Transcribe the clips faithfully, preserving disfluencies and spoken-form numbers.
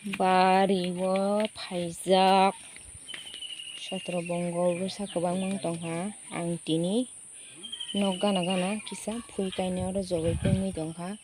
Bari o phaijak sotro bongo bwsa kwbangma wng tongkha. Ang tini nok gana gana kisa phui kainwi oro jogoi tongwi tongkha.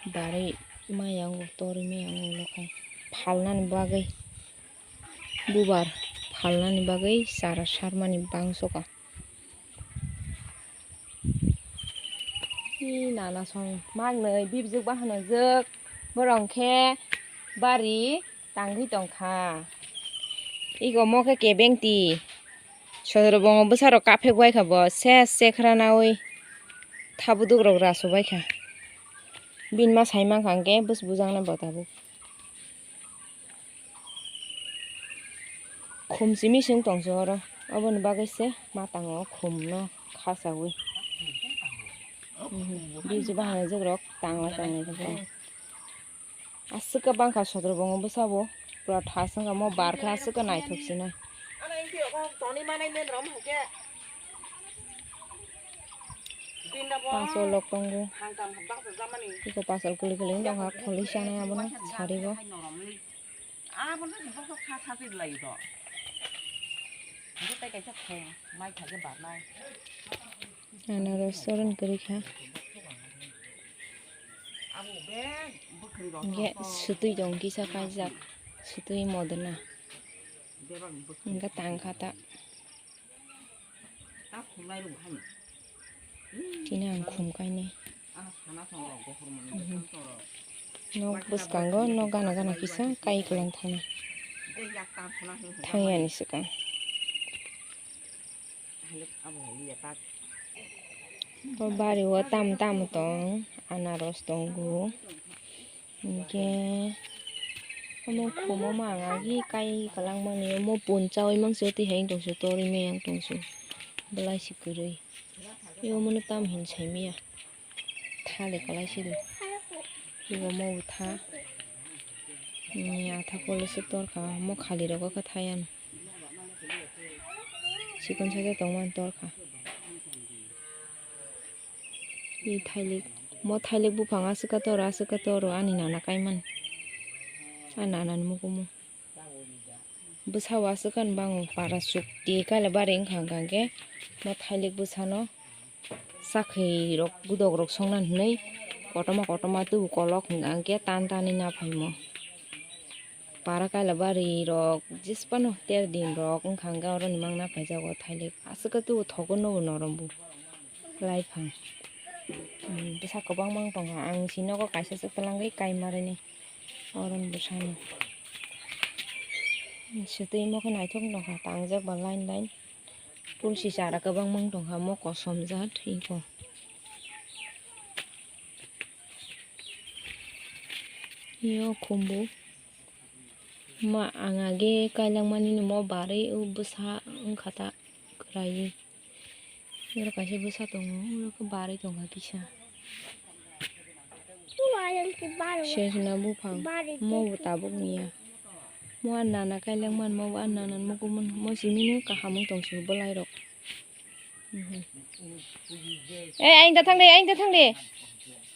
Bari maya wngo, torwi maya wngo, ulo khai phalnani bagwi, bubar phalnani bagwi chara sarmani bangsoka. Ih, nana song maknwi bibjwk bahanajwk, borok khe bari tangwi tongkha. Iko mo khe kebengti. Sodro bongo bwsarok kaphek bai kha bo, ses se khra naui thabuduk rok rasu bai kha. Bini ma sai mankha hwnkhe bwswk bujaknai bo tabuk. Khum simi se wng tong se oro, oboni bagwi se ma tango khum no kha saui. Bini se bahanajwk rok tangla tanglai tongkha. Aswk khe bangkha sodro bongo bwsa bo. Pura thas wngkha mo bar khe aswk khe naithok sinai. Paso lok tongo. Iko pasal kwlwi kwlwi wng tongkha, kholi sanai abono sarigo. Anarosor wng kwrwi kha. Hingke sutui tong kisa kaijak, sutui modona. Hingke tangkha ta. Tini ang khum kainai. Nok bwskango, nok gana gana kisa kai kwlang thangna. Thangyani swkang. O bari o tam tam tong, anaros tongo. Hingke omo khum o ma ang agi kai kwlangmani, omo punchaui mangsi o twi hai wng tongsu, torwi maya wng tongsu, belai si kwrwi. Omono tam hin saimaya. Thali kwlai sidi. Ibo mo bo tha. Ni atha kolo se torkha. Mo khali rogo khe thayang. Sikon saja tongmani torkha. I thailik. Mo thailik buphang aswk khe toro, aswk khe toro ani nana kaimani. A nanani mukumu. Bwsa o aswk ani bango para chukti kaila bari wngkha hwnkha hwnkhe mo thailik bwsano sakhwi rok gudok rok songna hinwi kotorma kotorma tubu kolok hwnkha hwnkhe tan tanwi naphaimo. Para kaila bari rok jisphano ter din rok wngkha hwnkhe oroni mang naphaijago thailik aswk khe tubu thogo nobo norom bo. Laiphang. Hmm, bwsa kwbangma wng tongkha. Ang si nogo kaisa se twlangwi kaima rwini. Oroni bwsano. Hmm, swtwi omo khe naithok wng tongkha. Tangjak ba line line. Tulsi chara kwbangma wng tongkha. Omo kosom jat iko. Yo khumbu. Ma ang age kailangmani nimo barwi o bwsa wngkha ta kwrwi. Oro kaisa bwsa tongo, oro khe barwi tongkha kisa. Sesna buphang, mo bo tabuk niya. Mo a nana kailangmani, mo bo a nana ni mukumu, mo simi no kaham wng tong sio bwlai rok. Mhm. Eh, ayang da thang de, ayang da thang de.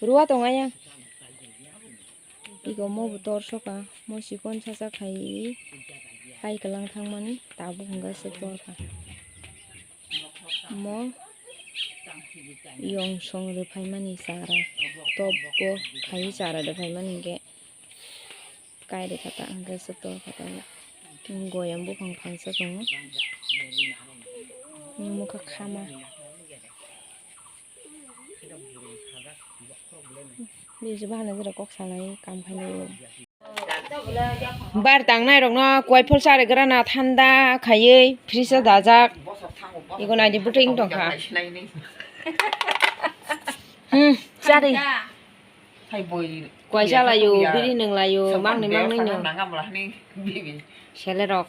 Ruwa tong ayang. Iko mo bo tor soka, mo sikon sasak khai, kai kwlang thangmani, tabuk hwnga se torkha. Mo yong song rwphaimani chara, top bo khai chara rwphaimani hwnkhe, kai rwkha ta hwnkhe se torkha ta, goyam buphang phangsa tongo, mokha khama. Bini se bahan jora kok salai kam khainai. Bar tangnai rokno kuai phol charigrana thanda khaiwi fridge o dajak. Iko naidi bwtwi wng tongkha. Hmm, chari. Kuai chalaio, biri nwnglaio, mangni mangni no. Selerok.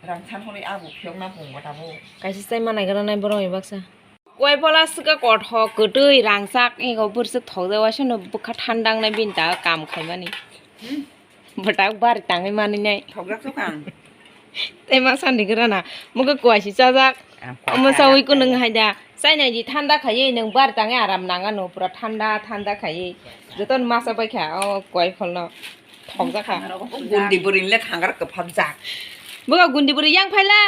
Rang san hwnwi abo phiyokna bung bo tabuk. Kaisa chai manai gra nai borok ni baksa. Kuai phola swkha kothok kwtwi rangchak ego bwrwswk thokjak waisa no bwkha thandang nai bini ta kam khaimani. Hmm. Bwtak bari tangwi mani nai. Thokjak swkang. Tei ma sandi gra na mugo kuai si chajak. Omo chawi kunung hai da. Chainai di thanda khaiwi nwng bar tangwi aram nang ano, pura thanda thanda khaiwi. Jotono masa bai kha o koi pholno thokjak kha. Gundi bwrwi le thangar kwphap jak. Buga gundi bwrwi yang phaila.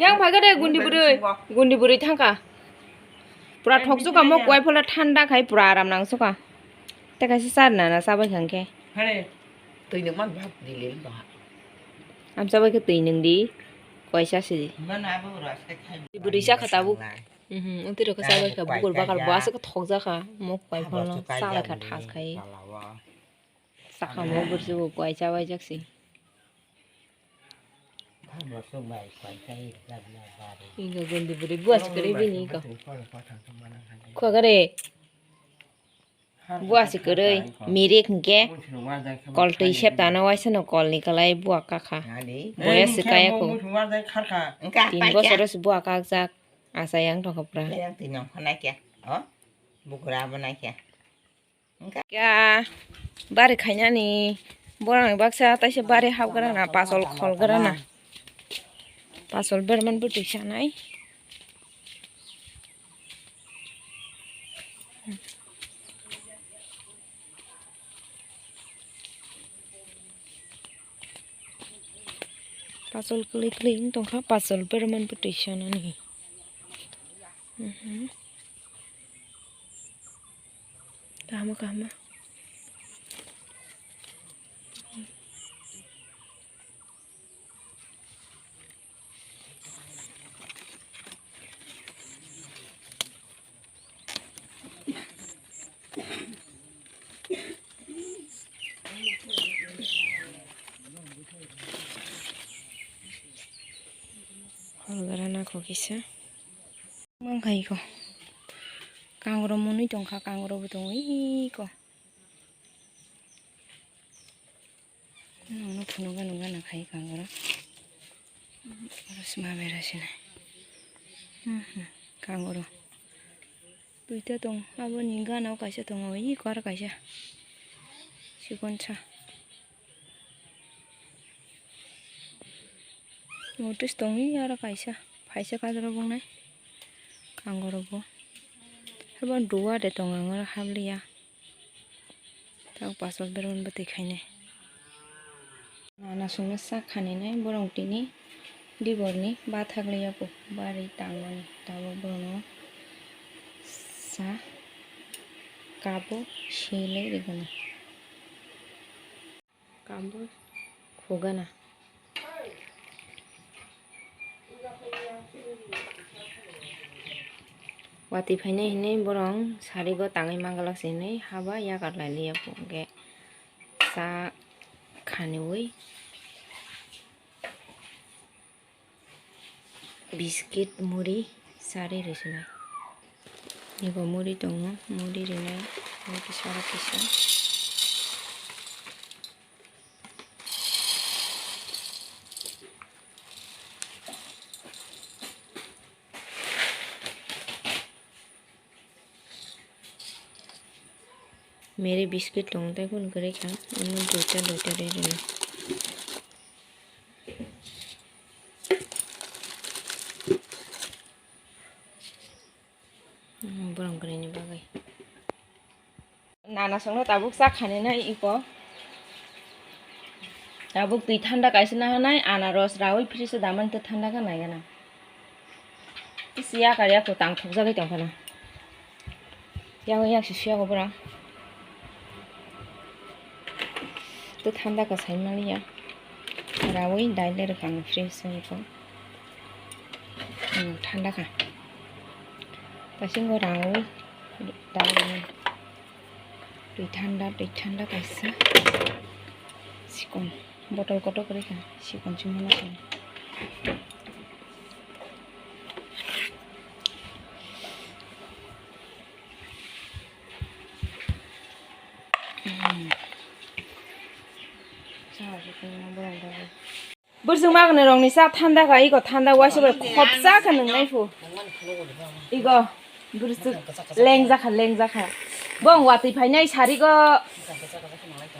Yang phai kha de gundi bwrwi. Gundi bwrwi thangkha. Pura thokjak kha mo koi pholno thanda khai pura aram nang sukha. Tei kaisa char nana chabai kha hwnkhe. Twi nwng man bhak di lel ba. Am chabai khe twi nwng di. Kaisa si. Mana abo ras ka khai. Bwrwi cha kha tabuk. Mhm, twi rok khe chabai kha bukur bakar bo aswk thokjak kha. Mok pai phano cha lai kha thas khai. Saka mo bwrwi bo kwai chabai jak si. Inga gundi bwrwi buas kwrwi bini ko. Khwagare. Buas kwrwi mirik hwnkhe kol twi sep tano waisa no kol ni kwlai bua kakha. Boya swkaya kho. Tin bosoro se bua kakjak. Achai ang tongkha pura. Bugra abo naikhe. Kya bari khainani borokni baksa taisa bari hapgrana pasol kholgrana pasol berman bwtwi sanai. Pasol kwlwi kwlwi wng tongkha pasol berman bwtwi sanani. Mhm. Kahama kahama. Hol gara na kho kisa. Mang khai ko. Kangro monwi tongkha, kangro bo tongwi ko. Nungno phunukgo nung gana khai kangro. Oro sima bera sinai. Mhm, kangro. Duita tong, aboni gana o kaisa tongo, iko aro kaisa. Sikonsa. Notice tongwi aro kaisa. Phaisa kadro bongnai. Kangro bo. Habo duwa de tong ang oro habliya. Tang pasal berman bwtwi khainai. Nana songno sak khaninai borong tini diborni bathak liya po bari tangmani tabuk borokno sa kabo silei rigana. Kabo khugana. Watwi phainai hinwi borong sarigo tangwi mangalak se hinwi haba yakar lai liya po hwnkhe sa khaniwi biscuit muri sari rwsinai. Ego muri tongo, muri rinai, aro kisa aro kisa. Mere biscuit tong tei kunu kwrwi kha, omo duita duita rwi rwna. Borong kwrwini bagwi. Nana songno tabuk cha khaninai iko. Tabuk twi thanda kaisa nahanai, anaros rawi fridge o damani tei thanda khe naigana. Isi yakar yakho tang thokjagwi tongkhana. Yago yak si suyago borok. Tei thanda khe sai manliya. Rawi dai le rwkha ang fridge o iko. Hmm, thanda kha. Taisingo rawi dai rwmani. Twi thanda, twi thanda kaisa. Sikon. Botol kotor kwrwi kha. Sikon chumano kha. Hmm. Sa, sikon borok dagwi. Bwswk magnai rokni cha thanda kha, iko thanda waisa bai khopsa khe nwngnai phu. Iko bwswk lengjakha, lengjakha. Bo ang watwi phainai sarigo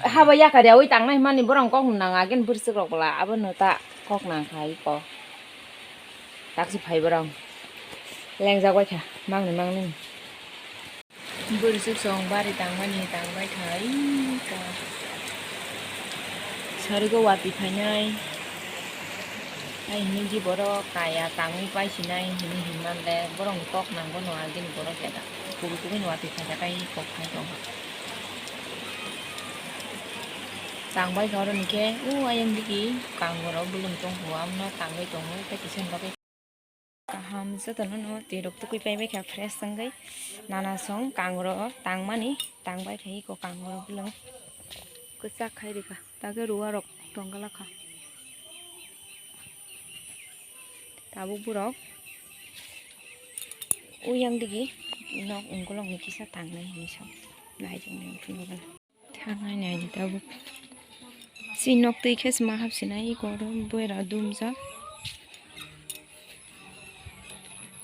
haba yakar yawi tangnai hwnmani borok kok nang agen bwswk rok bwla abono ta kok nang kha iko. Taksi phai borok. Lengjak bai kha, mangni mangni. Bwrwi chwk chwng bari tangmani tangbai kha, ii ka. Sarigo watwi phainai. Ai hwnwi di borok kaya tangwi paisinai hwnwi hinman le borokni kok nangbo no agini borok ya da. Kubui kubui no watwi phaikha tei kok phai tongo. Tangbai kha oro hwnkhe o ayang digi kango rok bwlwng tongkho, abono tangwi tongo tei kisa ni bagwi. Kaham jotono no twi rok tukui pai bai kha fresh wngwi. Nana song kango rok tangmani tangbai kha iko kango rok bwlwng kwchak khai rikha. Tate ruwa rok tongla kha. Tabuk borok uyang digi nok ungkulokni kisa tangnai hinwi sao. Naijaknai wngkha. Thangnai naidi tabuk. Si nok twi khe se ma hapsinai iko oro boyra dumjak.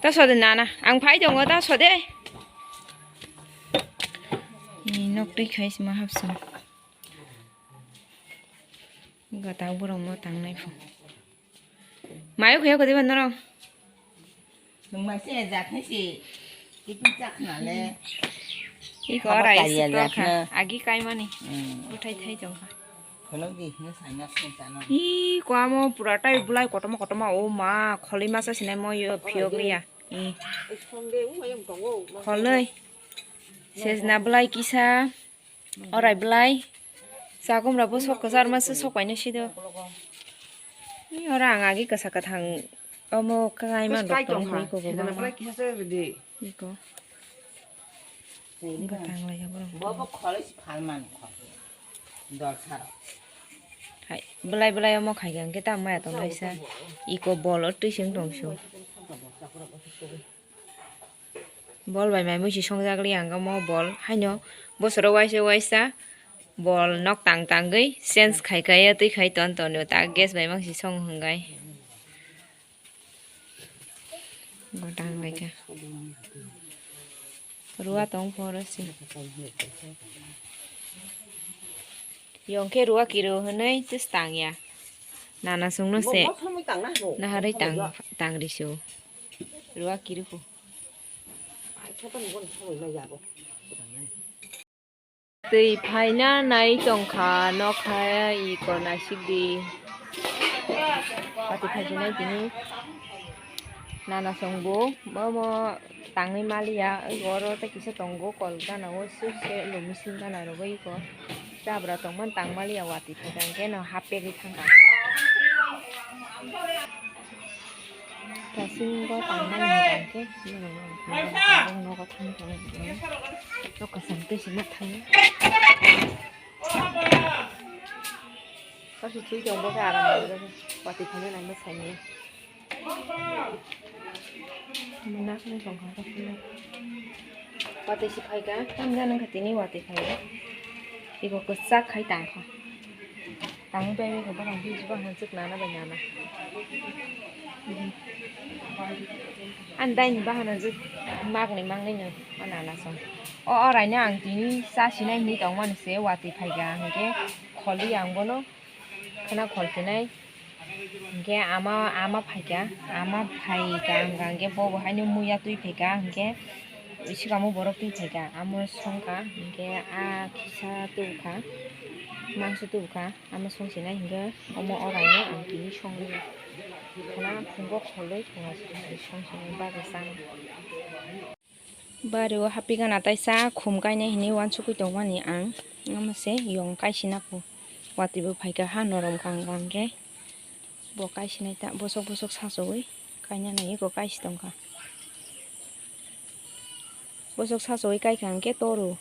Ta sode nana, ang phai tongo, ta sode. Ni nok twi khai se ma hapsin. Gata borok mo tangnai pho. Mayo khe kodiba norong. Nung ma se jat hai se. Kitu chak na le. Iko ora isi tokha. Agi kaimani. Hmm. Uthai thai tongkha. Kholo di, ne sai na sung ta na. Iko amo pura tai bulai kotoma kotoma o ma kholi masa sinai mo yo phiyok liya. I. Kholoi. Sejna bulai kisa. Orai belai. Sakomra bo sok kwchar ma se sok paino sido. Ni ora ang agi kwsa kwthang omo kai man rok tong kha. Iko. Iko. Iko tang lai ya borok. Hai, belai belai omo khai khe ta maya tong lai sa. Iko bol o twi sing tong su. Bol bai mai mui si songjak li ang omo bol haino bosoro waisa waisa bol nok tang tangwi change khai khai twi khai ton ton ta gas bai mang si song hwngai. Bo tang lai kha. Ruwa tong phoro si. Yong khe ruwa kiru hwnwi twis tang ya. Nana songno se. Naharwi tang, tang risu. Ruwa kiru phu. Twi phaina nai tongkha nokha iko naisik di. Pati phajinai tini nana songbo bomo tangwi maliya oro tei kisa tongo kol gana o suk se lumi sim gana rogo iko jabra tongmani tang maliya watwi phaikha hwnkhe no hapegwi thangkha. Kaising bo tangnai hwnkhe, nogo thang thang, nok kasam twi sima thang. Kaisa twi tong bo khe aram, watwi phano nangma saimanya. Nak nang tong kha. Watwi si phaikha, tamjani wngkha tini watwi phaikha. Iko kwchak khai tangkha. Tangwi bai bai khe borok biji bahai chwk nana bai nana. Ani daini bahana jwk maknwi mangnwi no o nana song. O oraino ang tini chasinai hinwi tongmani se watwi phaikha hwnkhe kholi ang bono khwna khol khenai. Hwnkhe ama, ama phaikha, ama phaikha hwnkha hwnkhe bo bo haino muya twi phaikha hwnkhe sikamo borok twi phaikha amo songkha hwnkhe a kisa tubukha mangso tubukha. Amo songsinai hwnkhe omo oraino ang tini songwi khwna phungo kholwi khwna songsinai bagwi chana. Bari o hapigana taisa khum kainai hinwi uansukwi tongmani ang. Omo se yong kaisina kho. Watwi bo phaikha ha norom kang kang khe. Bo kaisinai ta bosok bosok sachowi kaina nai eko kaisi tongkha. Bosok sachowi kaikha hwnkhe toru.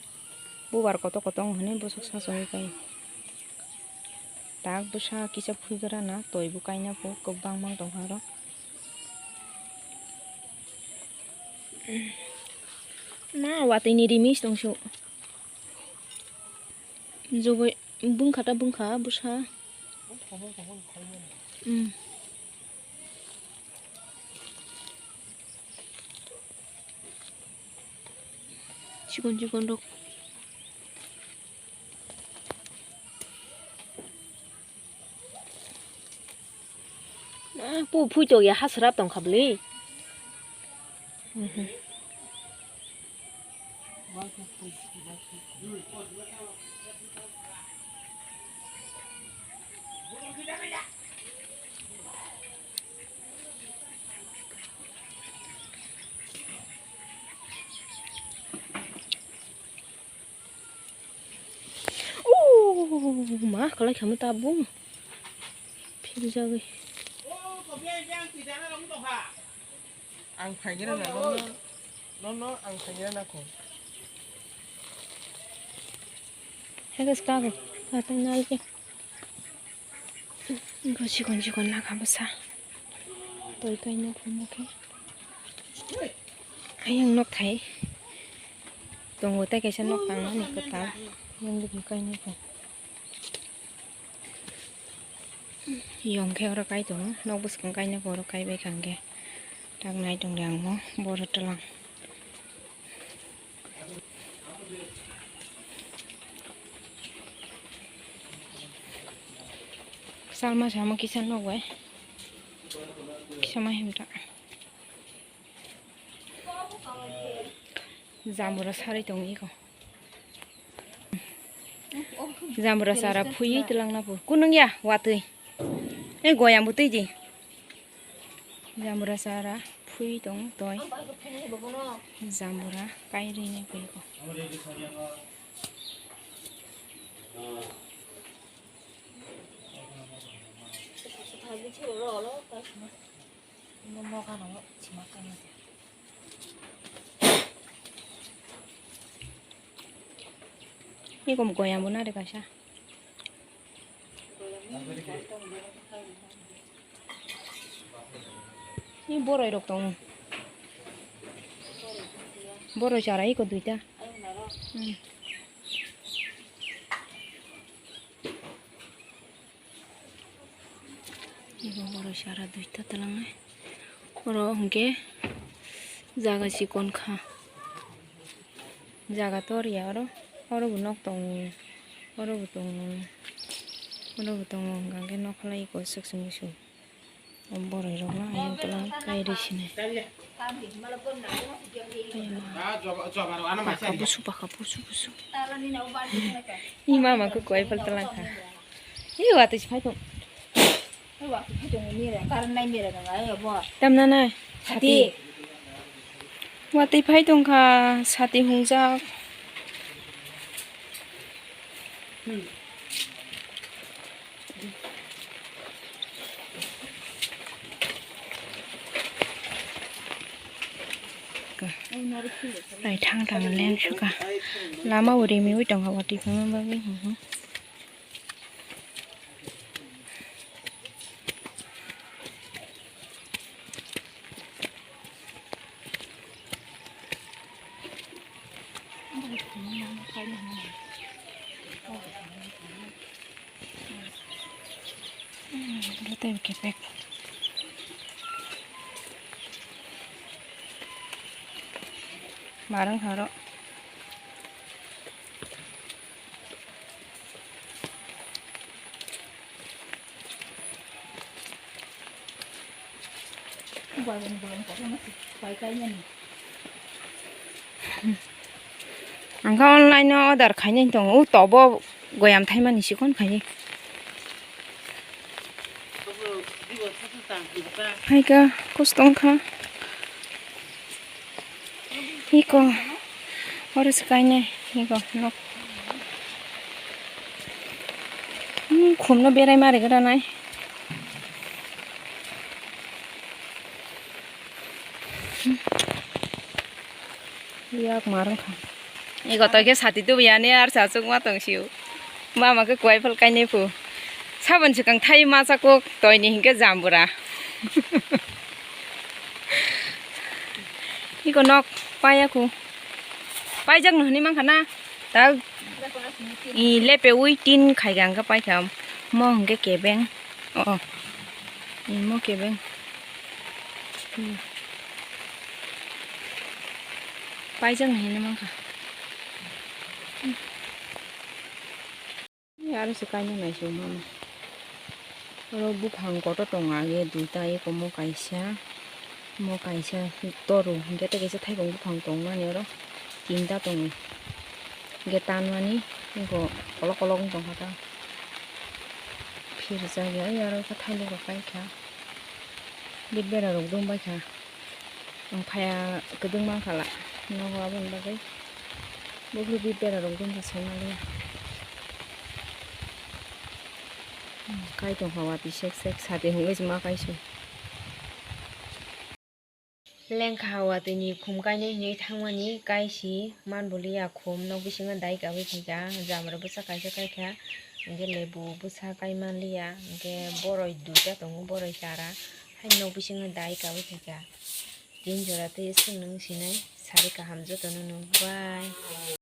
Bubar kotor kotor wng hwnwi bosok sachowi kai. Tak bwsa kisa phuigra na twi bo kaina kho kwbangma tongkha oro. Ma watwi ni rimis tongsu. Jogoi bungkha ta bungkha bwsa. Hmm. Chikon chikon rok. Ah, pu phui to ya hasrap tong kha bwle. Oh, ma, kalai khamu tabung. Phil jagwi. Ang phaigira na, no, no, no, no, ang phaigira na ko. Hega skago, patang nalke. Ingkho chikon chikon lakha bwsa. Toi kainai phumo khe. Ayang nok thai. Tongo tei kaisa nok tangmani kwtal. Yang bini kainai phu. Yong khe oro kai tongo. Nok bwskang kainai phu oro kai bai kha hwnkhe. Tak nai tongdi ang mo. Boro twlang. Salma sama kisa nok bai. Kisa ma himta. Jambura sarwi tongo iko. Jambura sara phui twlang na phu. Kunung ya watwi. Ei goyang bo twi di. Jambura sara phui tong toi. Jambura kairi ne phui ko. Ni kom goyang bo na de kaisa. Ni boroi rok tongo. Boroi chara iko duita. Hmm. Iko boroi chara duita talangnai. Oro hwnkhe jaga chikon kha. Jaga tor ya oro. Oro bo nok tongo. Oro bo tongo. Oro bo tongo. Hwnkha khe nok halai iko swk swk swk. Boroi rok no ayang talang kai rwi sinai. Pakha busu, pakha busu, busu. Ni mama khe kuai pal talang kha. Ni watwi se phai tong. Tam na nai. Sati. Watwi phai tong kha, sati hungjak. Bai thang thang leng suka. Lama o rimi ui tong kha, watwi phai ma bagwi. Tei kepek. Marwng haro. Ang kha online o order khainai tongo, o tobo goyam thaimani sikon khainai. Hai kha, kosto wngkha. Iko, oro se kainai, iko, nok. Hmm, khumno berai mari gra nai. Yak marwng kha. Ego to khe sati tubu yani ar sa chukma tong sio. Mama khe kuai phal kainai phu. Sabon swkang thai masa kok toini hinkhe jambura. Iko nok paya khu. Paijak no hwnwi mankha na. Ta i lepe ui tin khai gang khe paikha. Mo hinkhe kebeng. Oh. Imo kebeng. Hmm. Paijak no hinwi mankha. Aro se kainwi naisingmano. Oro buphang kotor tongo age duita, eko mo kaisa. Mo kaisa toru, hingke tei kaisa thaibong buphang tongmani oro tinta tongo. Hingke tanmani, hingke kolok kolok wng tongkha ta. Phirjak ya, aro khe thailok rok paikha. Bit bera rok dum baikha. Ang phaya kwdwng mankha la, nogo aboni bagwi. Buphuru bit bera rok dum kha songmani. Kai tongkha watwi sek sek, sati hwnwi se ma kaisui. Lengkha watwi ni khum kainwi hinwi thangmani kaisi manboliya khum nok bisingo dai kawi phaikha, jamra bwsa kaisa kaikha, hingke lebu bwsa kai manliya, hingke boroi duita tongo, boroi chara hai nok bisingo dai kawi phaikha. Tin jora tei swngno wng sinai, sari kaham jotono no, bye.